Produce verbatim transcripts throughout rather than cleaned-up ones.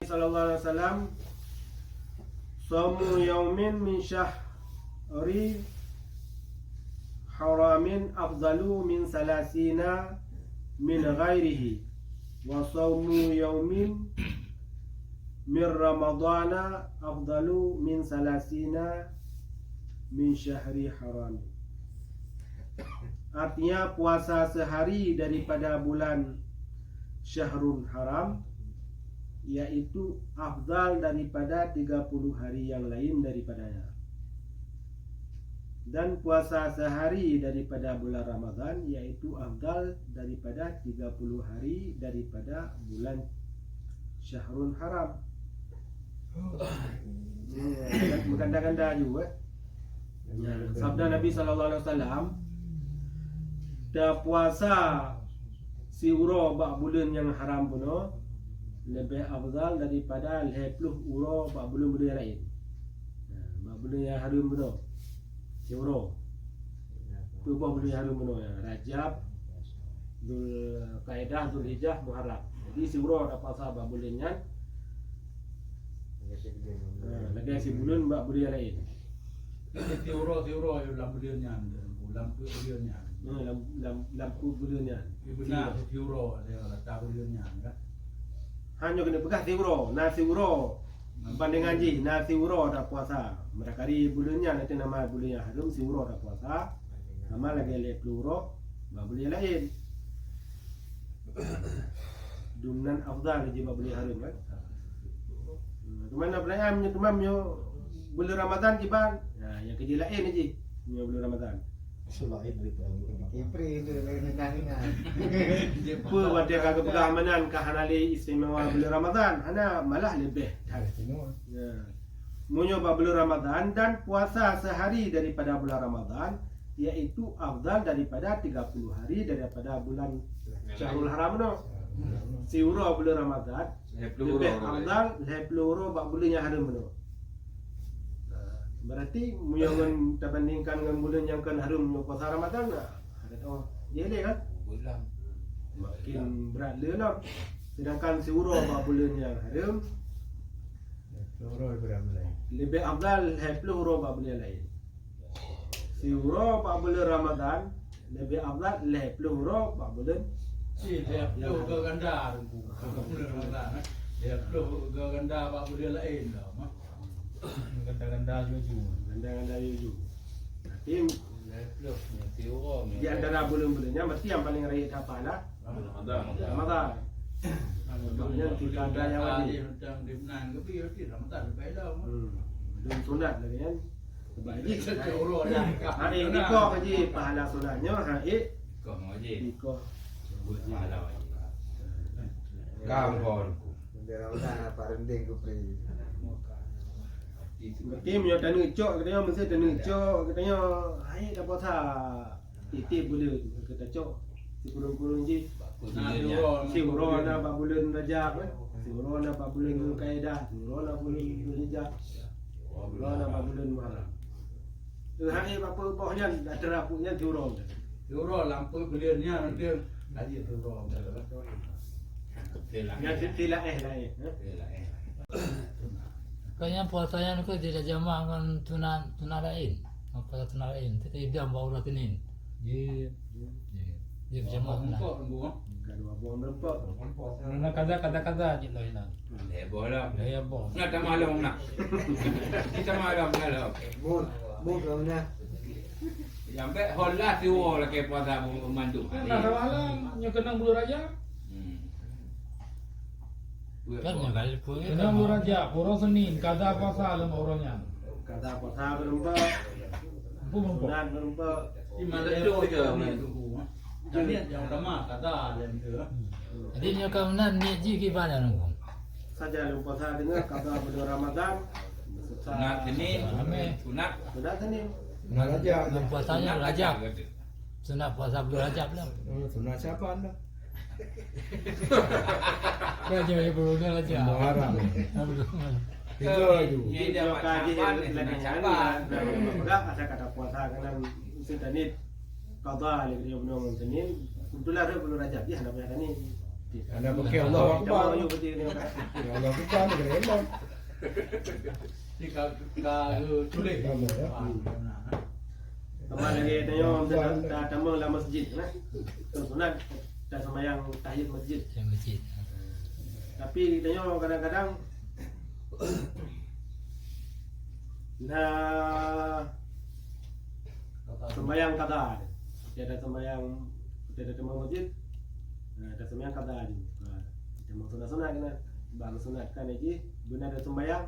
Sallallahu alaihi wasallam, "Shaumu yaumin min syahri haramin afdalu min salasina min ghairihi, wa shaumu yaumin min ramadana afdalu min salasina min syahri haramin." Artinya, puasa sehari daripada bulan Syahrul Haram, yaitu afdal daripada tiga puluh hari yang lain daripadanya. Dan puasa sehari daripada bulan Ramadan, yaitu afdal daripada tiga puluh hari daripada bulan Syahrul Haram. Hmm, berganda-ganda juga, eh. Ya, sabda Nabi sallallahu alaihi wasallam, "Tapuasa siuroe bak buleuen nyang haram bunoe leubeh afdal daripada lhèe ploh uroe bak buleuen-buleuen nyang laén." Ya, bak buleuen nyang haram bunoe, siuroe. Peuet boh buleuen nyang haram bunoe, ya, Rajab, Zulkaidah, Zulhijjah, Muharram. Jadi, siuroe tapuasa bak buleuen nyan, ha, lagèe sibuleuen bak buleuen nyang laén. Siuroe, siuroe lam buleuen nyan, lam peuet buleuen nyan. Ha, lam, lam, lam peuet buleuen nyan. Ié beuna siuroe, rata buleuen nyan, kan? Hana keuneuk peugah siuroe, na siuroe. Bandingan jih, na siuroe tapuasa. Meureuka di buleuen nyan, itu nama buleuen nyang haram, siuroe tapuasa. Sama lagèe lhèe ploh uroe bak buleuen nyang laén. Dumnan afdal jih bak buleuen haram, kan? Hmm, teuma na pertanyaan, meunyoe teuma meunyoe buleuen Ramadan kiban? Nah, nyang keujih laén jih meunyoe buleuen Ramadan. Peue watèe ka geupeugah meunan ka hana lé istimewa buleuen Ramadan? Hana, malah leubeh that. Ya. Meunyoe bak buleuen Ramadan dan puasa sehari daripada bulan Ramadan, yaitu afdal daripada tiga puluh hari daripada bulan Syahrul Haram nyoe. Siuroe buleuen Ramadan, leubeh afdal lhèe ploh uroe bak buleuen nyang haram nyoe. Nah, berarti meunyoe ngon tabandingkan ngon buleuen nyang kon haram nyoe puasa Ramadan, nah, ada tahu. Jadi kan? Makin berat le lom. Sedangkan siuroe bak buleuen nyang haram, Lhèe ploh uroe bak buleuen laén. Leubeh afdal lhèe ploh uroe bak buleuen laén. Siuroe bak buleuen Ramadan, leubeh afdal lhèe ploh uroe bak buleuen. Si, lhèe ploh ka ganda, Teungku. Bak buleuen Ramadan, eh. Lhèe ploh ka ganda bak buleuen laén dah, mah. Ganda-ganda juju. Ganda-ganda juju. Tapi lhèe ploh, siuroe, di antara buleuen-buleuen nyan, meusti nyang paleng rayeuk that pahala Ramadan. Ramadan. Sebab nyan kita ada nyang wajib. Hmm. Belum sunat lagi kan. Sebab ni, ha, eh, ikoh haji pahala sunat nyoe, ha, eh. Ikoh haji. Ikoh. Buat pahala wajib. Kam kon. Bendera udah apa rending ku pri. Berarti meunyoe taneuk cok, geutanyoe meusti taneuk cok, geutanyoe hai tapuasa. Tiep-tiep buleuen, ka tacok sikureueng-kureueng jih. Siuroe na bak buleuen Rajab, eh. Siuroe na bak buleuen Zulkaidah, siuroe na buleuen Zulhijjah, siuroe na bak buleuen Muharram. Teuhai bak peuet boh nyan, atra peuet nyan siuroe. Siuroe lam peuet buleuen nyan, nanti haji siuroe. Nyan silsilah eh laén, eh. Kayaknya puasa nyan keu tidak jamaah ngon sunat, sunat laén. Ngon puasa sunat laén. Tapi idam bak uroe Senin. Jeuet. Jeuet. Jeuet berjamaah sunat. Ka dua boh meureumpok. Karena kada, kada, kada jeuet laén. Lhèe boh lah. Lhèe boh. Nah, tamah lom nah. Kita malam dalam. Mun, mun kau nah. Sampai hola siwoe lakèe puasa mandum. Nah, salah nyoe keunong buleuen Rajab. Hmm. Kan nyoe kali pun. Keunong buleuen Rajab, uroe Senin, kada puasa lam uroe nyan. Kada puasa meureumpok. Empu meureumpok. Sunat meureumpok. Di mana tu je ni tu. Jadi yang utama kada dan tu. Jadi nyoe ka meunan niet jih kiban nyoe. Saja lôn puasa deungoe kada buleuen Ramadan. Sunat Senin. Amin. Sunat. Sunat Senin. Sunat Rajab. Lôn puasa nyoe Rajab. Sunat puasa buleuen Rajab lah. Oh, sunat Syaban lah. Rajab ya, buleuen Rajab. Muharram. Ah, buleuen. Itu laju. Ini dia buat Syaban, sunat Syaban. Dah asal kada puasa keunan Senin. Kada lé dia buleuen Senin. Kebetulan ada buleuen Rajab, ya, nak puasa Senin. Ada pakai Allahu Akbar. Jangan lupa dia kena. Ya, Allahu Akbar, dia kena elok. Dia ka, ka, eh, tulis. Sama, ya. Hmm. Sama lagi, tanya, ta-, ta-, tamong lam masjid, nah. Sunat, ta sembahyang tahiyat masjid. Tahiyat masjid. Tapi, tanya, kadang-kadang, nah, sembahyang kada. Dia ada sembahyang, dia ada tamong masjid. Nah, ada sembahyang kada. Nah, kita mau sunat-sunat kena. Bang sunat kan aja, beuna ada sembahyang.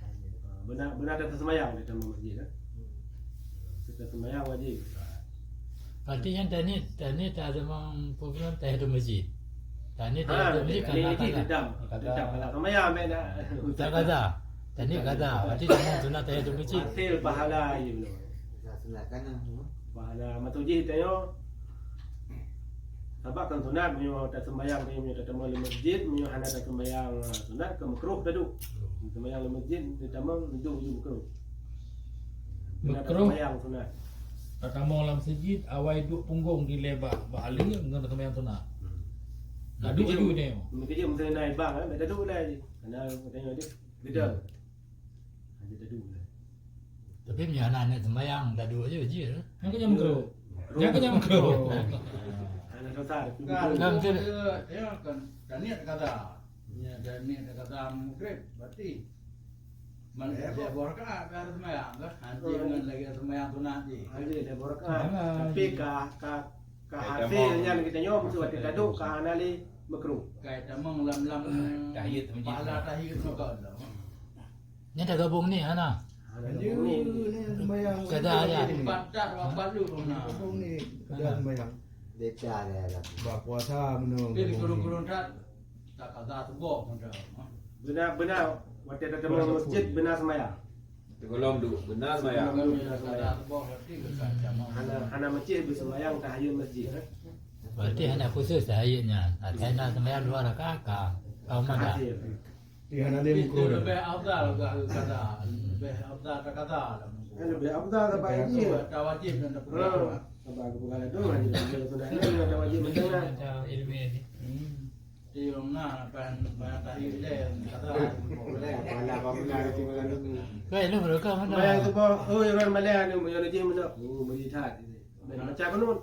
Ah, beuna, beuna ada sembahyang di tamong masjid, kan? Kita sembahyang wajib. Berarti nyan tani, tani tak ada mang program tahiyatul masjid. Tani tahiyatul masjid kan tak ada. Tetap, tetap ada sembahyang, ambil nak. Tak ada. Tani kada. Berarti tamong sunat tahiyatul masjid. Hasil pahala aja belum. Sunat kan, hmm. Pahala matuji tayo. Sabab kan sunat, meunyoe taseumbahyang, meunyoe tatamong lam masjid, meunyoe hana taseumbahyang, ah, sunat, ka makruh taduek. Seumbahyang lam masjid, tatamong, duek ju makruh. Makruh. Taseumbahyang sunat. Tatamong lam masjid, awai duek punggong di lé bak, bak aleue, ngon taseumbahyang sunat. Hmm. Taduek ju nyoe. Mungkin dia mesti naik bang, eh, taduek lah je. Karena katanya dia, beda. Hmm. Hanya taduek lah. Tapi meunyoe hana niat seumbahyang, taduek je, jih. Nyan keuh nyang makruh. Nyan keuh nyang makruh. Hana dosa. Kan, kan, kan. Ya, kan. Kan niat kada. Ya, kan niat kada maghrib, berarti. Man, ya, dua rakaat, kan, seumbahyang, kan? Hana ngon lagi seumbahyang sunat jih. Hana, dua rakaat. Tapi ka, ka, ka hasil nyan kita nyoe, mesti watèe taduek, ka hana lé makruh. Kai tamong lam, lam tahiyat masjid. Pahala tahiyat maka Allah. Nyan dah gabung ni, hana? Hana gabung ni. Kada, ya. Empat dak, empat lu, nah. Gabung ni, kada sembahyang. Beda dia lah. Bak puasa, meunoe. Dia gabung ni. Di gurun-gurun dak, tak kada suboh, meunoe. Beuna, beuna, watèe tatamong masjid, beuna sembahyang. Teugohlom duek, beuna sembahyang. Beuna sembahyang. Hana, hana masjid, beuseumbahyang tahiyat masjid. Berarti hana khusus tahiyat nyan. Hana sembahyang dua rakaat, ka, ka umat dah. Hasil. Di hana lé makruh. Itu lebih afdal ka kada. Lebih afdal ka kada lah. Eh, lebih afdal sebab ini. Sebab tak wajib dan tak perlu. Ha, sebab aku bukan itu, wajib, wajib sudah ini, tak wajib macam mana. Macam ilmu ni. Hmm. Di rumah, apa, apa tak ilmu, kada. Boleh, apa nak, apa nak, itu bukan itu. Baik, lu berapa mana? Bayang tu, Bang. Oh, orang malam ni, yang lagi mana? Oh, melihat. Baca kunut.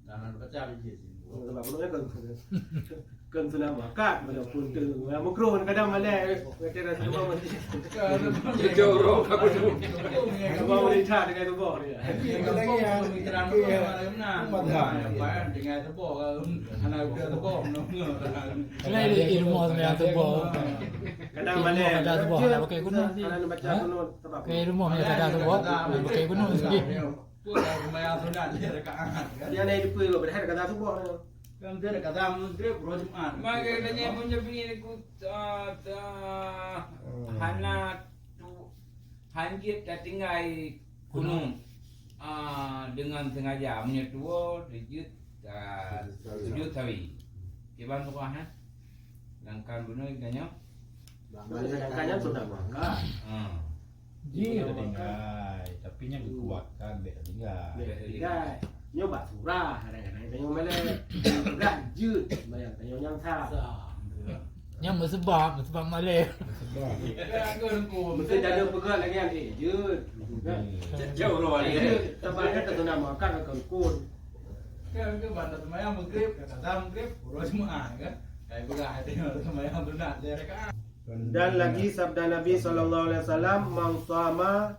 Jangan baca biji. Oh, sebab kunut kan, kan sunat muakkad, walaupun tu, yang makruh kadang malam, kata dah semua masjid. Jujur, orang aku tu. Semua wanita dengan tubuh dia. Tapi lagi yang, yang, yang, dengan tubuh, anak udah tubuh. Selain ilmu dengan tubuh. Kadang malam. Ilmu kadang tubuh, nak pakai kunut. Kadang baca kunut, sebab kunut. Ilmu kadang tubuh, nak pakai kunut. Peue ka seumayang sunat lhèe rakaat, kan? Dia na idup padahai ka suboh. Kan dia ka maghrib, uroe Jumat. Maka tanya punya bini aku, ah, ta-, hana tu, hanjeuet tatinggai kunut, ah, dengan sengaja. Meunyoe tuwoe, jeuet, ah, sujud sawi. Kiban tu, ha? Sedangkan bunoe geutanyoe? Sedangkan nyan sudah makan. Ha. Ji sudah makan. Tinggai, tapi nyan geukuatkan, bèk tinggai. Bèk tinggai. Nyoe bak surah, kadang-kadang tanyoe malèe. Peugah jeuet, bayang tanyoe nyang sa. Sa. Nyan meusabab, meusabab malèe. Meusabab. Mesti dah ada peugah lagi nyan, eh, jeuet. Jauh, jauh, jauh. Jeuet, sabab nyan tak tunang makan, akan kun. Kan ke banda seumayang maghrib, ka kaza maghrib, uroe Jumat kan. Kai peugah hati seumayang sunat lhèe rakaat. Dan lagi sabda Nabi sallallahu alaihi wasallam, "Man shama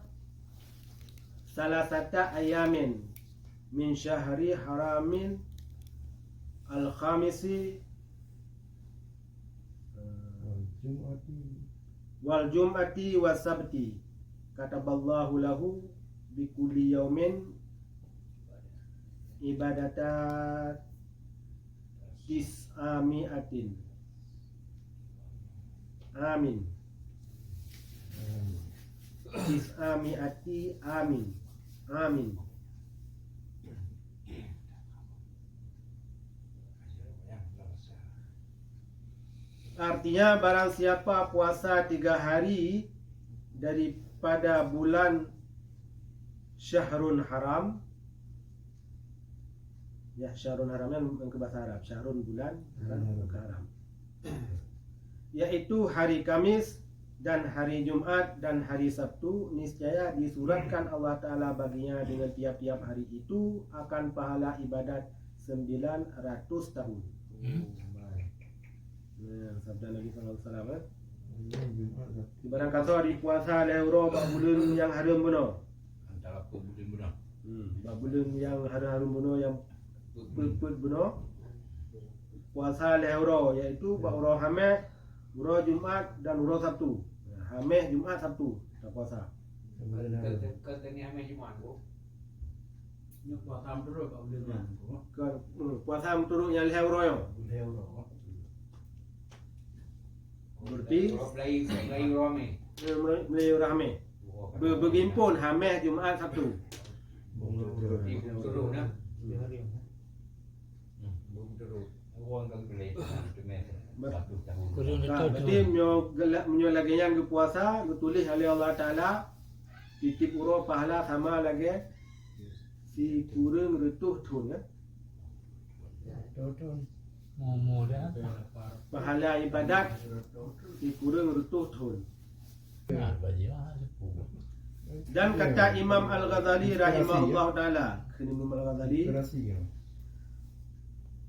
salasata ayamin min syahri haramin al-khamisi wal jum'ati was sabti, kataballahu lahu bi kulli yaumin ibadata tis'a mi'atin." Amin. Tis'a mi'ati amin. Amin. Artinya, barang siapa puasa tiga hari daripada bulan Syahrul Haram, Ya, syahrun haram nyan keu bahasa Arab. Syahrun bulan, haram keu haram. Yaitu hari Kamis dan hari Jumat dan hari Sabtu, niscaya disuratkan Allah Taala baginya dengan tiap-tiap hari itu akan pahala ibadat sembilan ratus tahun. Hmm. Nah, sabda Nabi sallallahu alaihi wasallam, eh? Ibarat kata dipuasa lhèe uroe bak buleuen nyang hareuem bunoe. Antara buleuen bunoe. Hmm, bak buleuen nyang hareuem-hareuem bunoe nyang peuet-peuet bunoe. Puasa lhèe uroe, yaitu bak uroe Hamèh, uroe Jumat dan uroe Sabtu. Nah, Hamèh, Jumat, Sabtu tapuasa. Kan, kan, kan tadi Hamèh Jumat, Bu. Nyoe puasa meuturot bak buleuen nyan, Bu. Kan, hmm, puasa meuturot nyang lhèe uroe nyoe. Lhèe uroe. Berarti mulai, mulai uroe Hamèh. Eh, mulai, mulai uroe Hamèh. Be-, beugimpon Hamèh, Jumat, Sabtu. Berarti meuturot, nah. Hmm, meuturot. Uroe kan boleh. Ber-, Sabtu tahun. Kureueng Nah, reutôh berarti thôn. Meunyoe gela-, meunyoe lagèe nyan geupuasa, geutuléh oleh Allah Taala, tiep-tiep uroe pahala sama lagèe sikureueng reutôh thôn, ya. Reutôh thôn. Mu-, mu dah. Pahala ibadat sikureueng reutôh thôn. Nah, bagi ah, sepuluh. Dan kata Imam Al-Ghazali rahimahullah taala, kheun Imam Al-Ghazali, Gerasi, ya.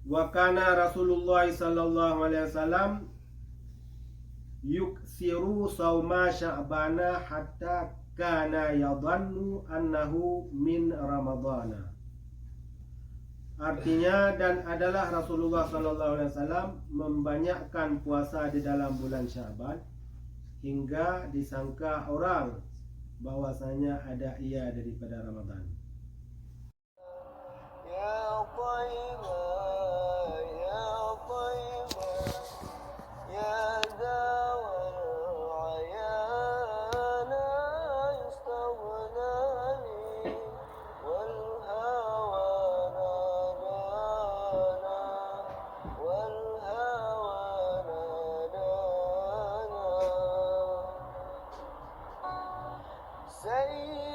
Wa kana Rasulullah sallallahu alaihi wasallam yuksiru sauma Sya'bana hatta kana yadhannu annahu min Ramadana. Artinya, dan adalah Rasulullah sallallahu alaihi wasallam membanyakkan puasa di dalam bulan Sya'ban hingga disangka orang bahwasanya ada ia daripada Ramadan. يا طيبا، يا طيبا، يا داوى العيانا استغناني والهوى نادانا، والهوى نادانا. سيد